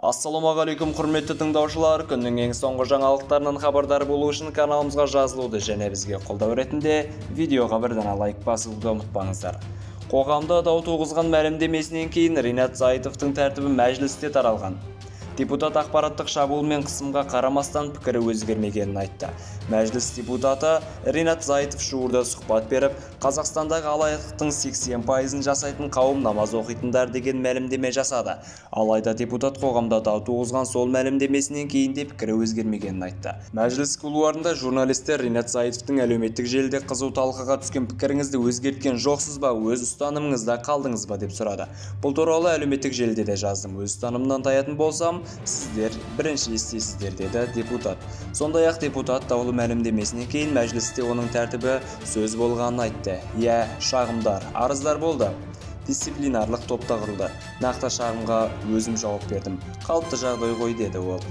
Ассалаумағалейкум, құрметті тыңдаушылар! Күннің ең соңғы жаңалықтарынан хабардар болу үшін каналымызға жазылуды және бізге қолдау ретінде видеоға бір дана лайк басуды ұмытпаңыздар. Қоғамда дау туғызған мәлімдемесінен кейін Ринат Зайтовтың тәртібі мәжілісте таралған. Депутат ақпараттық шабуыл мен қысымға қарамастан пікірі өзгермегенін айтты. Мәжіліс депутаты Ринат Зайтов жуырда сұхбат беріп, Қазақстандағы алаяқтықтың 80%-ын жасайтын қауым намаз оқитындар деген мәлімдеме жасады. Алайда депутат қоғамда дау туғызған сол мәлімдемесінен кейін де пікірі өзгермегенін айтты. Мәжіліс кулуарында журналистер Ринат Зайтовтың әлеуметтік желіде қызу талқыға түскен пікіріңізді өзгерткен жоқсыз ба, өз ұстанымыңызда қалдыңыз ба деп сұрады. Бұл туралы әлеуметтік желіде де жаздым. Өз ұстанымнан таятын болсам, сіздер бірінші естисіздер, деді депутат. Сондай-ақ депутат даулы мәлімдемесінен кейін мәжілісте оның тәртібі сөз болғанын айтты. Иә, шағымдар, арыздар болды. Дисциплинарлық топ та құрылды. Нақты шағымға өзім жауап бердім. Қалыпты жағдай ғой, деді ол.